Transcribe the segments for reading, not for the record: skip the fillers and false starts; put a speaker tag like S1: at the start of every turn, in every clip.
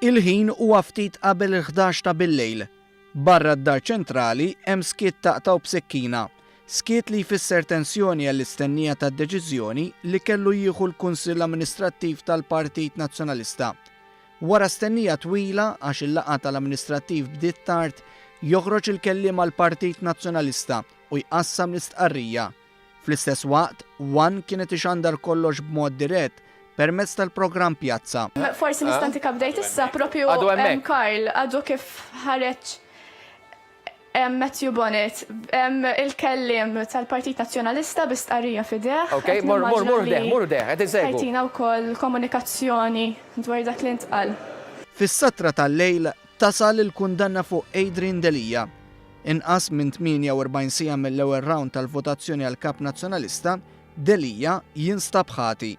S1: Il-ħin huwa ftit qabel il-11 ta' billejl. Barra d-Dar Ċentrali hemm skiet taqtgħu b'sikkina. Skiet li jfisser tensjoni għall-istennija tad-deċiżjoni li kellu jieħu l-Kunsill Amministrattiv tal-Partit Nazzjonalista. Wara stennija twila għax il-laqgħa tal-Amministrattiv bdiet tard, joħroġ il-kelliem għall-Partit Nazzjonalista u jqassam l-istqarrija. Fl-istess waqt, One kien qed ixandar kollox b'mod dirett permezz tal-programm Pjazza.
S2: Forsi nista' ntik update issa propju Karl għadu kif ħareġ Matthew Bonett il-kelliem tal-Partit Nazzjonalista bi stqarrija f'idejh.
S3: Ok, mur mur mur ħdejh, mur ħdejh, qed insegwu.
S2: Ħa jtina wkoll komunikazzjoni dwar dak li ntqal.
S1: Fis-satra tal-lejl tasal il-kundanna fuq Adrian Delia. Inqas minn 48 siegħa mill-ewwel round tal-votazzjoni għal Kap Nazzjonalista, Delia jinstab ħati.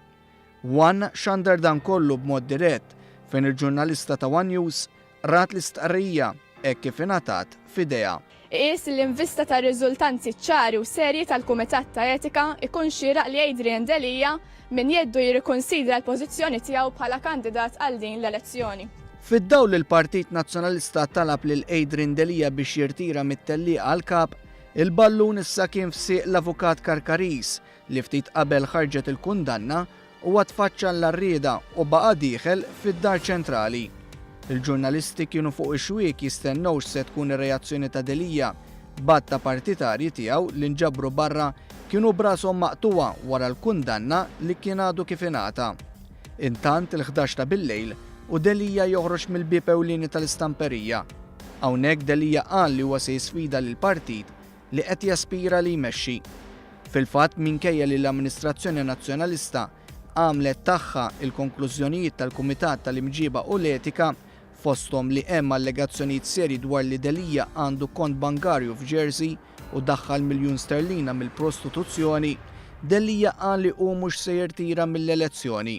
S1: One xandar dan kollu b'mod dirett fejn il-ġurnalista ta' one News rat l-istqarrija hekk kif ingħatat f'idejha.
S2: Iqis li in vista tar-riżultanzi ċari u serji tal-Kumitat ta' Etika, ikun xieraq li Adrian Delia minn jeddu jirrikunsidra l-pożizzjoni tiegħu bħala kandidat għal din l-elezzjoni.
S1: Fid-dawl li l-Partit Nazzjonalista talab lil Adrian Delia biex jirtira mit-tellieqa għal Kap, il-ballun issa kien f'sieq l-Avukat Karkariż li ftit qabel ħarġet il-kundanna Huwa tfaċċa għall-għarrieda u baqa' dieħel fid-Dar Ċentrali. Il-ġurnalisti kienu fuq ix-xwiek jistennew x'se tkun ir-reazzjoni ta' Delia, b'għadd ta' partitarji tiegħu li nġabru barra kienu b'rashom maqtugħa wara l-kundanna li kien għadu kif ingħata. Intant il-ħdax ta' billejl u Delia joħroġ mill-bieb ewlieni tal-istamperija. Hawnhekk Delia qal li huwa se jisfida lill-partit li qed jaspira li jmexxi. Fil-fatt minkejja li l-amministrazzjoni Nazzjonalista għamlet tagħha il-konklużjonijiet tal-Kumitat tal-Imġieba u l-Etika, fosthom li hemm allegazzjonijiet serji dwar li Delia għandu kont bankarju f'Jersey u daħħal miljun sterlina mill-prostituzzjoni, Delia qal li hu mhux se jirtira mill-elezzjoni.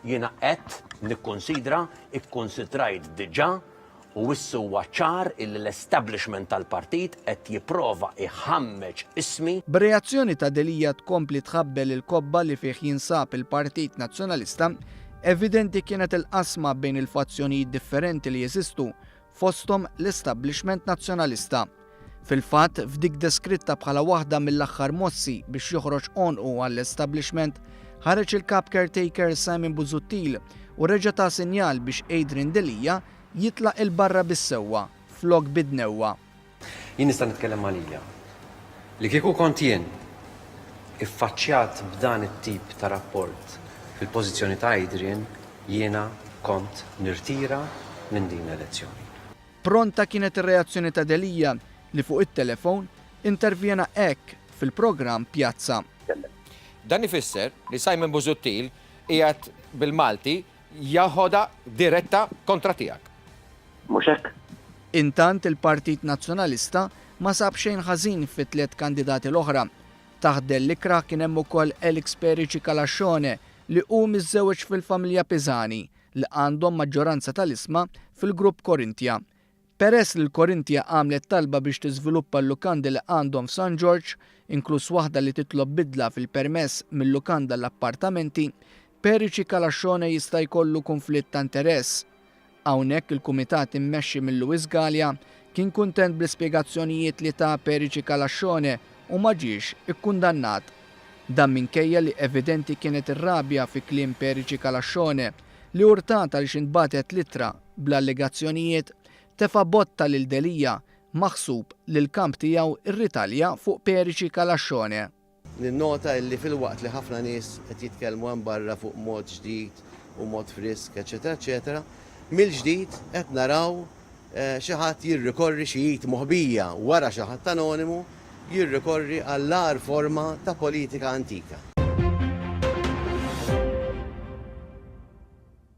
S4: Jiena qed nikkunsidra, ikkunsidrajt diġà u issa huwa ċar illi l-establishment tal-partit qed jipprova jħammeġ ismi.
S1: B'reazzjoni ta' Delia tkompli tħabbel il-kobba li fih jinsab il-Partit Nazzjonalista, evidenti kienet il-qasma bejn il-fazzjonijiet differenti li jeżistu fosthom l-establishment Nazzjonalista. Fil-fatt, f'dik deskritta bħala waħda mill-aħħar mossi biex joħroġ għonqu għall-establishment, ħareġ il-Kap Caretaker Simon Busuttil u reġa' ta sinjal biex Adrian Delia jitlaq 'il barra bis-sewwa flok bid-dnewwa.
S5: Jien nista' nitkellem għalija. Li kieku kont jien iffaċċjat b'dan it-tip ta' rapport fil-pożizzjoni ta' Adrian, jiena kont nirtira minn din l-elezzjoni.
S1: Pronta kienet ir-reazzjoni ta' Delia li fuq it-telefon intervjena hekk fil-programm Pjazza.
S3: Dan ifisser li Simon Busuttil qiegħed bil-Malti jaħodha diretta kontra tiegħek.
S6: Mhux hekk?
S1: Intant il-Partit Nazzjonalista ma sab xejn ħażin fit-tliet kandidati l-oħra. Taħt dell ikrah kien hemm ukoll Alex Perici Calascione li hu miżżewweġ fil-familja Pisani li għandhom maġġoranza tal-ishma fil-grupp Corinthia. Peress li l-Corinthia għamlet talba biex tiżviluppa l-lukandi li għandhom f'San Ġorġ, inkluż waħda li titlob bidla fil-permess minn lukanda għall-appartamenti, Perici Calascione jista' jkollu kunflitt ta' interess. Hawnhekk il-kumitat immexxi minn Louis Galea kien kuntent bl-ispjegazzjonijiet li ta Perici Calascione u ma ġiex ikkundannat. Dan minkejja li evidenti kienet ir-rabja fi kliem Perici Calascione li urtat għaliex intbagħtet l-ittra bl-allegazzjonijiet tefa' botta lil Delia maħsub li l-kamp tiegħu rritalja fuq Perici Calascione.
S7: Ninnota illi filwaqt li ħafna nies qed jitkellmu hemm barra fuq mod ġdid u mod frisk, eċċetera eċċetera, mill-ġdid qed naraw xi ħadd jirrikorri xi id moħbija wara xi ħadd anonimu jirrikorri għall-agħar forma ta' politika antika.